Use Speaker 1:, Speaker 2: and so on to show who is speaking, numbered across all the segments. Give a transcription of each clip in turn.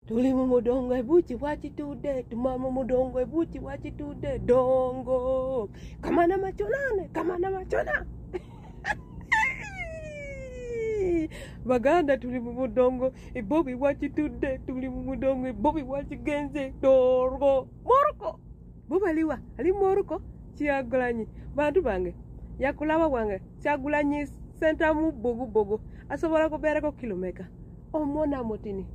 Speaker 1: Tuli mu mudongo ebuki bwakitudde, tuma mu mudongo ebuki bwakitudde, dongo. Kamana machonane, kamana machona. Baganda tuli mu mudongo, ebobi bwakitudde, tuli mu mudongo, ebobi bwakigenze, dorgo. Moroko. Bubaliwa, ali Moroko, Kyagulanyi. Bantu bange, yakulaba wange, Kyagulanyi Ssentamu bogu bogu. Asobola kubeerako kilomeka. Omwana mutini.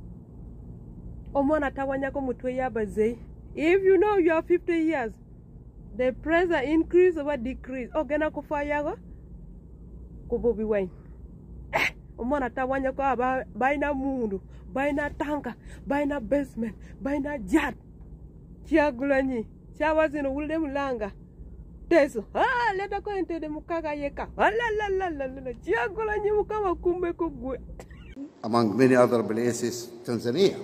Speaker 1: Omwana tawanyako mutwe y'abazeeyi. If you know you are 50 years, the pressure increase oba decrease, ogenda kufayago ku Bobi Wine. Omwana tawanyako aba balina mundu, balina tanka, balina basement, balina jet. Kyagulanyi, kyawa zino wulire mulanga. Teso, ah, leetako entende mukaga yeka. Alalalalala, Kyagulanyi Mukama kummeko gwe.
Speaker 2: Among many other places, Tanzania.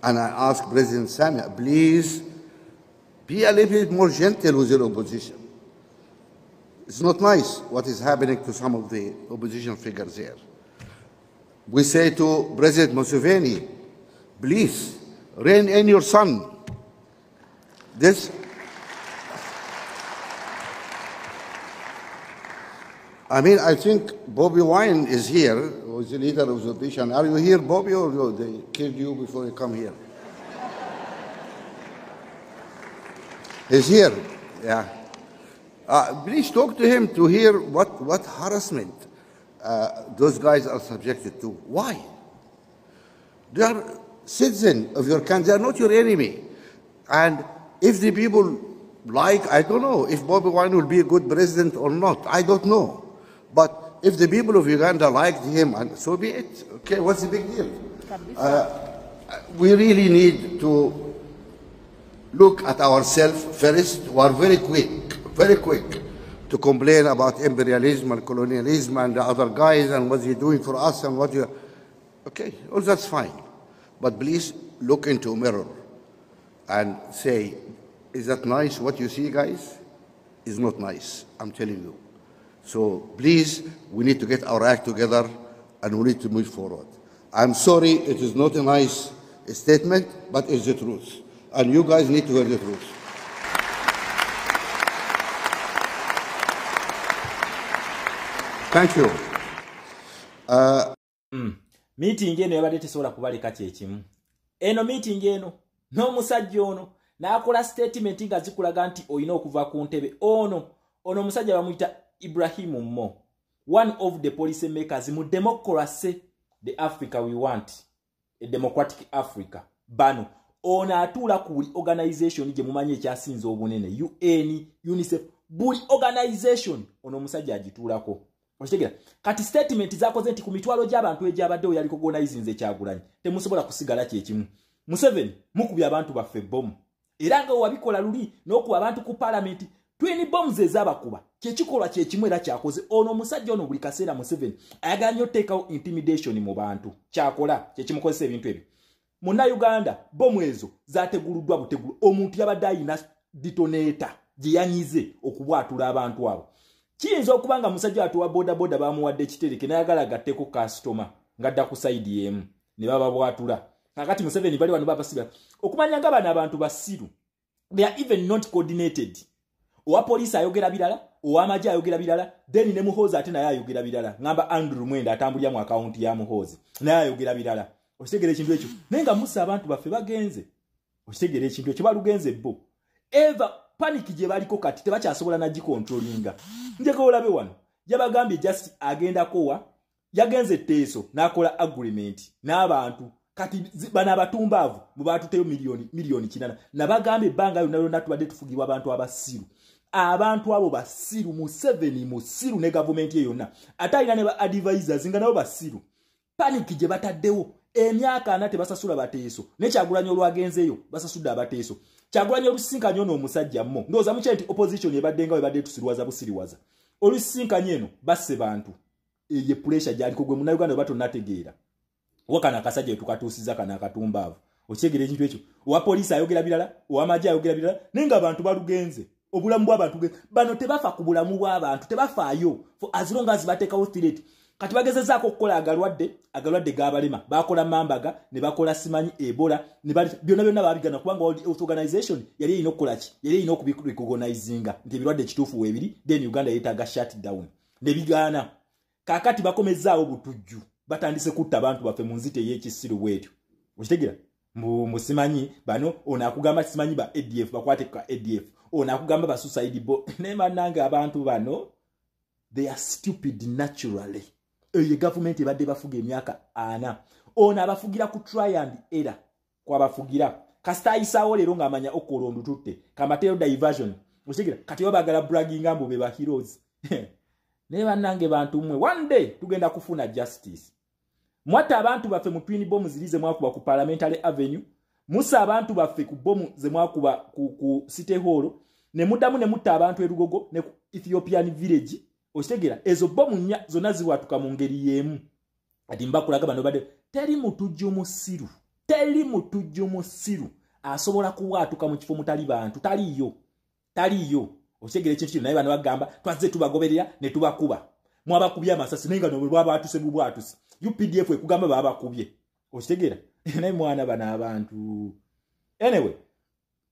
Speaker 2: And I ask President Samia, please be a little bit more gentle with your opposition. It's not nice what is happening to some of the opposition figures here. We say to President Museveni, please rein in your son. This, I mean, I think Bobi Wine is here, who is the leader of the opposition. Are you here, Bobby, or they killed you before you come here? He's here, yeah. Please talk to him to hear what harassment those guys are subjected to. Why? They are citizens of your country. They are not your enemy. And if the people like, I don't know if Bobi Wine will be a good president or not. I don't know. But if the people of Uganda liked him, and so be it. Okay, what's the big deal? We really need to look at ourselves first. We are very quick to complain about imperialism and colonialism and the other guys and what they're doing for us and what you... Okay, all that's fine. But please look into a mirror and say, is that nice what you see, guys? It's not nice, I'm telling you. So please, we need to get our act together and we need to move forward. I'm sorry, it is not a nice statement, but it's the truth. And you guys need to hear the truth. Thank you.
Speaker 3: Meeting eno yabadde tesobola kubaleka kyekimu. Eno meeting eno n'omusajja ono n'akola statement nga zikulaga nti olina okuva ku ntebe. Ono omusajja bamuyita Ibrahim Mo, one of the policy makers mu democracy, the Africa we want, a democratic Africa. Bano ono atuula ku buli organization gye mumanyi ekyasinze obunene, UN, UNICEF, buli organization ono omusajja agituulako. Okitegera? Kati statement zakoze nti ku mitwalo gy'abantu egyabaddewo yaliko organizinze Kyagulanyi, temusobola kusigala kyekimu. Museveni mukubye abantu baffe bomu, era nga wabikola luli n'okuba abantu ku parliament, twin bombs ezabakuba kyekikolwa kyekimu era kyakoze. Ono omusajja ono buli kaseera Museveni ayagala nnyo oteekawo intimidation mu bantu, kyakola kyekimukozesa ebintu ebyo. Munnayuganda bomu ezo zateguluddwa butegulu, omuntu yabadde ayina detonator gye yanyize okubwatula abantu abo. Kiyinza okuba nga musajja atuwa bodaboda bamuwadde ekitereke n'ayagala agatteko kasitoma ng'adda ku sayidi emu ne bababwatula. Kakati Museveni bali wano babasiba okumanya nga bano abantu basiru, they are even not coordinated. Owa poliisi ayogera birala, ow'amagye ayogera birala, then ne Muhoozi ate naye ayogera birala. Ngamba Andrew Mwenda atambulira mu akawunti ya Muhoozi naye ayogera birala. Okitegera ekintu ekyo? Naye nga musa abantu baffe bagenze. Okitegera ekintu ekyo? Balugenze bo. Eva panic gye baliko kati tebakyasobola nagikontrolinga. Njagala olabe wano yabagambye just agenda kowa, yagenze Teeso n'akola agreement n'abantu. Kati bano abatumbaavu mu baatuteyo miliyoni 8 nabagambye ebbanga lyonna lyonna tubadde tufugibwa abantu abasiru. Abantu abo basiru, Museveni musiru ne gavumenti ye yonna, ate alina ne ba advisors nga nabo basiru. Panic gye bataddewo emyaka 4 tebasasula Bateeso, ne Kyagulanyi olwagenzeeyo basasudde Abateeso. Kyagulanyi olusinkanye ono omusajja mmo, ndowooza mukye nti opposition ebadde nga webadde tusirwaza busiriwaza. Olusinkanye eno basse bantu, ye pressure gy'aliko gwe Munnayuganda oba tonnategeera. Wakana akasajja tukatuusiza kano akatumbaavu. Okitegera ekintu ekyo? Owa poliisi ayogera birala, ow'amagye ayogera birala, naye ng'abantu balugenze. Obulamu bw'abantu bano tebafa ku bulamu bw'abantu, tebafaayo for as long as bateekawo threat. Kati bagezezaako okukola agalwadde g'abalema, bakola Marburg ne bakola simanyi Ebola ne byonna byonna babigana, kubanga World Health Organization yali erina okukola ki? Yali erina okubirecognizinga nti ebirwadde kituufu weebiri, then Uganda yeetaaga shutdown ne bigaana. Kaakati bakomezzaawo butujju, batandise kutta abantu baffe mu nzita ey'ekisiru bwetyo. Okitegeera? Musimanyi bano, ono akugamba simanyi ba ADF, bakwate ka ADF, ono akugamba ba suicide bo. Naye bannange, abantu bano they are stupid naturally. Eyo gavumenti ebadde bafuga emyaka 40, ono abafugira ku try and error kwabafugira. Kasita ayisaawo leero ng'amanya okola ondututte kamateyo diversion. Okitegeera? Kati oba baagala bragginga mbu be ba heroes. Naye bannange, bantu mmwe, one day tugenda kufuna justice. Mwatta abantu baffe mu twin bomu ziri ze mwakuba ku Parliamentary Avenue, musa abantu baffe ku bomu ze mwakuba ku City Hall, ne muddamu ne mutta abantu e Lugogo ne ku Ethiopian Village. Okitegeera? Ezo bomu nnya zonna ziwatuka mu ngeri y'emu. Ati mbakulaga bano badde teri mutujju musiru, teri mutujju musiru asobola kubwatuka mu kifo mutali bantu, taliyo, taliyo. Okitegeera ekintu kino? Naye bano bagamba twazze tubagoberera ne tubakuba. Mwabakubye amasasi, naye nga no bwabwatuse bubwatuse. UPDF ekugamba babakubye. Okitegeera? Naye mwana, bano abantu, anyway,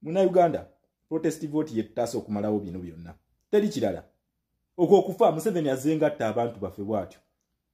Speaker 3: Munnayuganda, protest vote yetutaasa okumalawo bino byonna, teri kirala. Okwo okufa Museveni azengatta abantu baffe bw'atyo.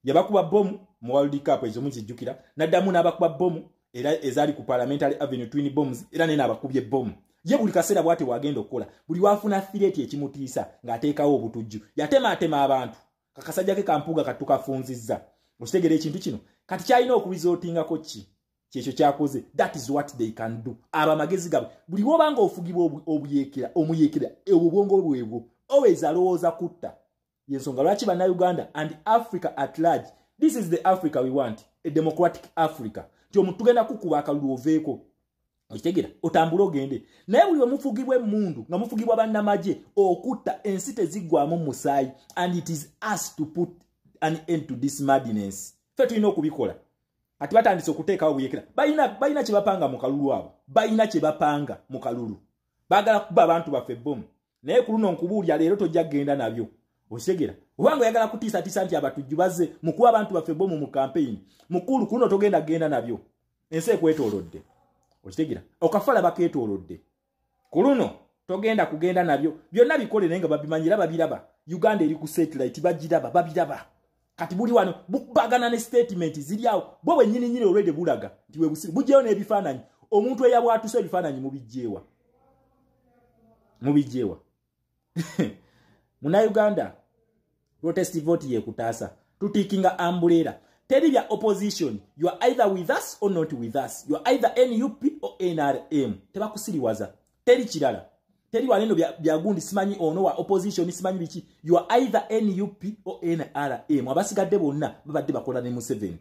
Speaker 3: Yabakuba bomu mu World Cup, ezo muzijjukira, n'addamu n'abakuba bomu era ezaali ku Parliamentary Avenue, twin bombs, era naye n'abakubye bomu. Ye buli kaseera bw'atyo bw'agenda okukola. Buli wafuna threat ekimutiisa ng'ateekawo obutujju, yatemaatema abantu. Kakasajja ke kampuuga katukafunzizza. Okitegeera ekintu kino? Kati kyalina okuresortingako ki? Kyekyo kyakoze. That is what they can do. Abo amagezi gaabwe, buli wobanga ofugibwa obuyekera, omuyekera, obubwongo bwebwo always alowooza kutta. Yensonga lwaki Bannayuganda and Africa at large, this is the Africa we want, a democratic Africa, nti omuntu tugenda kukuba akalulu oveeko. Okitegeera? Otambule ogende. Naye buli wemufugibwa emmundu, nga mufugibwa bannamagye okutta, ensi teziggwamu musaayi. And it is us to put an end to this madness. Ffe tulina okubikola. Ati batandise okuteekawo buyekera. Balina kye bapanga mu kalulu. Abo balina kye bapanga mu kalulu, baagala kuba abantu baffe bomu. Naye ku luno nkubuulya leero, tojja kgenda nabyo. Okitegeera? Obanga oyagala kutiisatiisa nti abatujju bazze mukuba abantu baffe bomu mu campaign, mukulu, ku luno togenda kgenda nabyo. Ensi ekwetoolodde. Okitegeera? Okafala bakeetoolodde. Ku luno togenda kugenda nabyo. Byonna bikole, naye nga babimanyira, babiraba. Uganda eri ku satellite, bagiraba, babiraba. Kati buli wano bukubagana ne statement ziri awo, bo bwennyini nyini already bulaga nti webusiru. Bugyeyo n'ebifaananyi. Omuntu eyabwatuse, ebifaananyi mubijjeewa? Mubijjeewa? Munnayuganda, protest vote yekutaasa. Tutikinga umbrella. Teri bya opposition. You are either with us or not with us. You are either NUP or NRM. Tebakusiriwaza, teri kirala, teri waneno bya gundi simanyi ono wa opposition, simanyi biki. You are either NUP or NRM. Abasigadde bonna babadde bakola ne Museveni.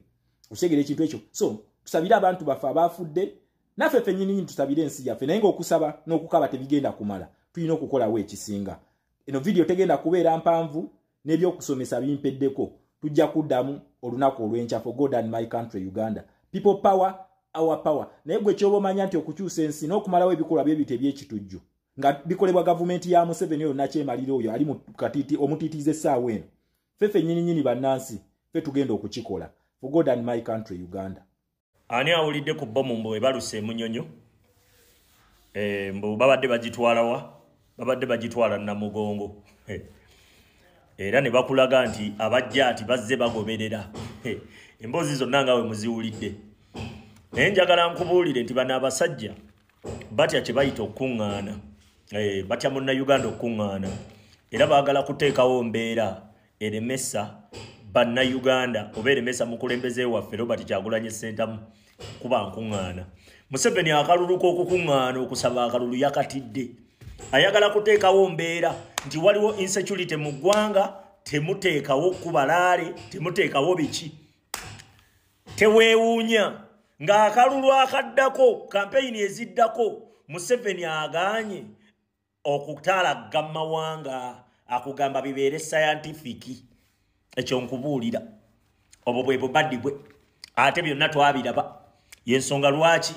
Speaker 3: Okitegeera ekintu ekyo? So tusabire abantu baffe abafudde, naffe ffennyini tusabire ensi yaffe. Naye ng'okusaba n'okukaba tebigenda kumala, tulina okukolawo ekisinga. Eno vidiyo tegenda kubeera mpanvu, n'ebyokusomesa bimpeddeko. Tujja kuddamu olunaku olw'enkya. For God and my country Uganda. People power, our power. Naye gwe kyoba omanya nti okukyusa ensi n'okumalawo ebikolwa byebito ebyekitujju nga bikolebwa gavumenti ya Museveni oyo nakyemalira, oyo ali mu katiti omutiitiiza essaawa eno, ffe ffennyini nyini bannansi ffe tugenda okukikola. For God and my country Uganda.
Speaker 4: Ani awulidde ku bomu mbu ebaluse emunyonyo? Mbu babadde bagitwalawa? Babadde bagitwala Namugongo. Era ne bakulaga nti abajja ati bazze bagoberera emboozi zonna nga we muziwulidde. Naye njagala nkubuulire nti bano abasajja batya kye bayita okukuŋŋaana. Batya Munnayuganda okukuŋŋaana, era baagala kuteekawo mbeera eremesa Bannayuganda oba eremesa mukulembeze waffe Robert Kyagulanyi Ssentamu kuba nkuŋŋaana. Museveni akalulu k'okukuŋŋaana okusaba akalulu yakatidde. Ayagala kuteekawo mbeera nti waliwo insecurity mu ggwanga, temuteekawo kubalaale, temuteekawo biki. Teweewuunya ng'akalulu akaddako, kampeyini eziddako, Museveni agaanye okutaalagga mu mawanga, akugamba bibeere scientific. Ekyo nkubuulira, obwo bwe bubaddi bwe, ate byonna twabiraba. Yensonga lwaki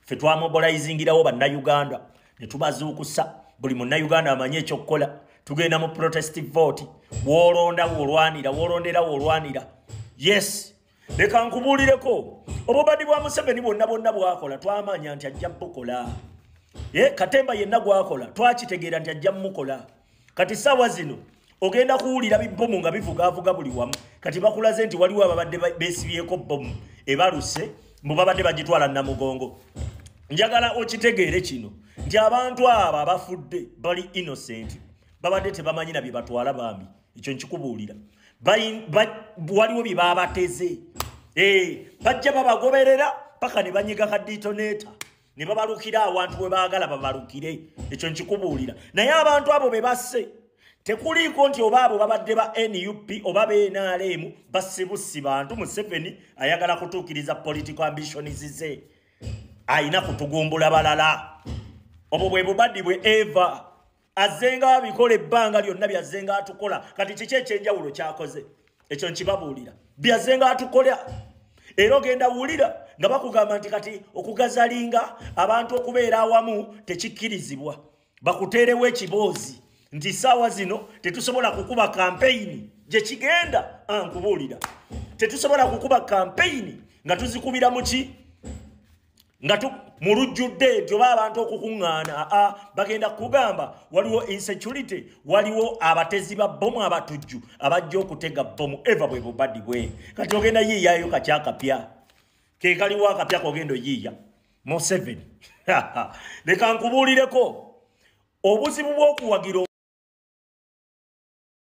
Speaker 4: ffe twamobilizingirawo Bannayuganda ne tubazuukusa. Buli Munnayuganda amanye ekyokukola. Tugenda mu protest vote. Woolonda woolwanira, woolondera woolwanira. Yes, leka nkubuulireko obubadi bwa Museveni bwonna bwonna bwakola twamanya nti ajja bukola. Katemba yenna gwakola twakitegeera nti ajja mukola. Kati ssaawa zino ogenda kuwulira bibbomu nga bivugaavuga buli wamu. Kati bakulaze nti waliwo ababadde beesibyeko bbomu ebaluse mbu babadde bagitwala Namugongo. Njagala okitegeere kino nti abantu abo abafudde bali innocent, babadde tebamanyi na bye batwala bambi. Ekyo nkikubuulira. Waliwo bye babateze, bajja babagoberera paka ne banyiga ka detonator ne babalukira awantu we baagala babalukire. Ekyo nkikubuulira. Naye abantu abo be basse tekuliiko nti oba abo babadde ba NUP oba BNRM, basse bussi bantu. Museveni ayagala kutuukiriza political ambitions ze, ayina kutugumbula balala. Obwo bwe bubaddi bwe eva azzenga abikola ebbanga lyonna byazzenga atukola. Kati kiki ekyenjawulo kyakoze? Ekyo nkibabuulira, byazzenga atukola. Era ogenda wulira nga bakugamba nti kati okugazalinga abantu okubeera awamu tekikkirizibwa, bakuteerewo ekiboozi nti ssaawa zino tetusobola kukuba kampeyini gye kigenda. Nkubuulira, tetusobola kukuba kampeyini nga tuzikubira muki nga mu lujjudde nti oba abantu okukuŋŋaana. Bagenda kugamba waliwo insecurity, waliwo abatezi ba bbomu abatujju abajja okutega bbomu. Eva bwe bubaddi bwe. Kati ogenda yiiyayo kakyakapya ke kaliwo akapya kogenda oyiiya Museveni. Leka nkubuulireko obuzibu bw'okuwagira